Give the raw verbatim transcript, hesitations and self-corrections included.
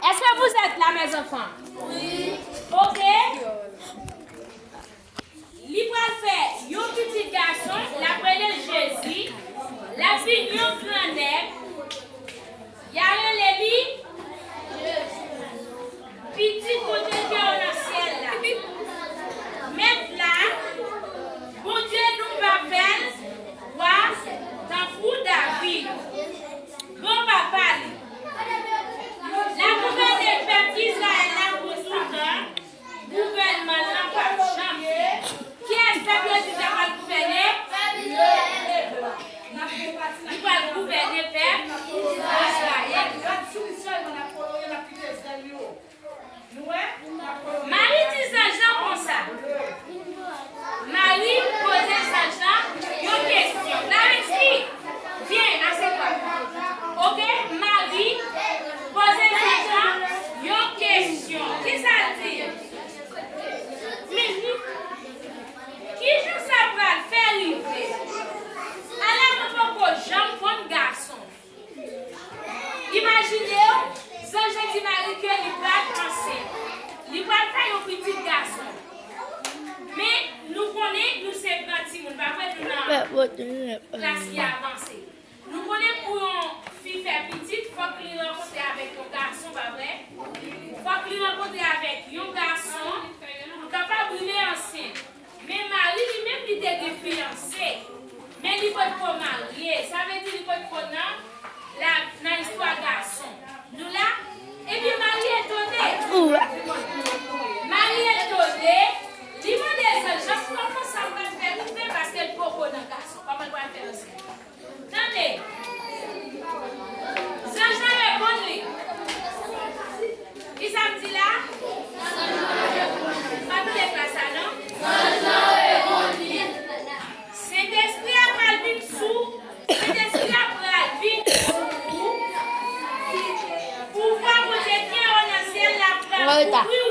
Est-ce que vous êtes là, mes enfants? Wi. Ok. Li pral fè yon pitit gason, l ap rele l Jezi. L ap vin yon gran nèg. Y a rele li Pitit Bondye ki anwo nan syèl la. Mentnan, Bondye nou va fè l wa tankou David, granpapa li. L a gouvène pèp Izrayèl la pou toutan. Gouvènman l lan p ap janm fini. Kiyès pèp Jezi ta pral gouvène? Li pral gouvène pèp Izrayèl. Mari di zanj lan konsa. Mari poze zanj lan yon kesyon. Larensi, vyen, asye twa. Oke, Mari poze zanj lan yon kesyon. Kisa l di? Men, kijan sa pral fè rive? Ala mwen poko janm konn gason. Imajine w, zanj lan di Mari ke li pral ansent. Li pral fè yon pitit gason. Men, nou konnen, nou se gran timoun, pa vre, nou nan klas ki avanse. Nou konnen pou yon fi fè pitit, fòk li rankontre avèk yon gason, pa vre? Fòk li rankontre avèk yon gason pou l kapab rive ansent. Men Mari li menm li te gen fiyanse, men li potko marye. Sa vle di li potko nan la, nan istwa gason. Nou la? Ebyen Mari etone. Mari etone. Li mande zanj lan kòman sa pral fè rive paske l poko nan gason. Kòman l pral fè ansent? Tande. Zanj lan reponn li. Kisa m di la? Pa tande klas la non. Sentespri a pral vin sou. Sentespri a pral vin sou ou. Pouvwa Bondye ki anwo nan syèl la pral kouvri